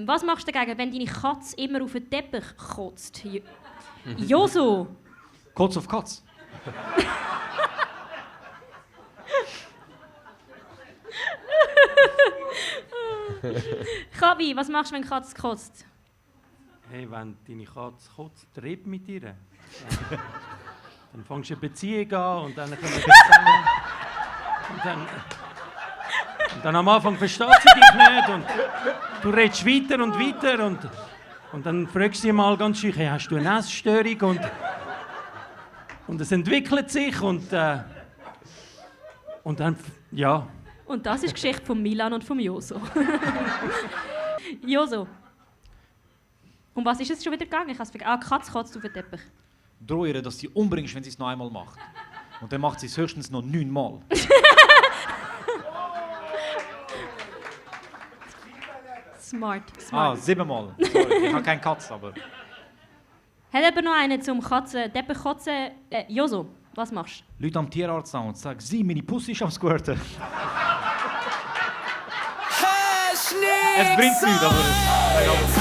Was machst du dagegen, wenn deine Katze immer auf den Teppich kotzt? Joso! Kotz auf Katz. Kabi, was machst du, wenn die Katze kotzt? Hey, wenn deine Katze kotzt, red mit ihr. Dann fängst du eine Beziehung an und dann können wir zusammen. Und dann am Anfang versteht sie dich nicht und du redest weiter und weiter und dann fragst du sie mal ganz schön, hey, hast du eine Essstörung? Und es entwickelt sich und dann, ja. Und das ist die Geschichte von Milan und vom Joso. Joso. Um was ist es schon wieder gegangen? Ich habe es vergessen. Die Katze kotzt auf den Teppich. Drohe ihr, dass sie umbringst, wenn sie es noch einmal macht. Und dann macht sie es höchstens noch 9 Mal. Smart. 7 Mal. Sorry, ich habe keine Katze, aber... Hat aber noch einen zum Teppich kotzen. Joso, was machst du? Leute am Tierarzt an und sagen, sie, meine Pussy ist am Squirten. Es bringt nichts, aber...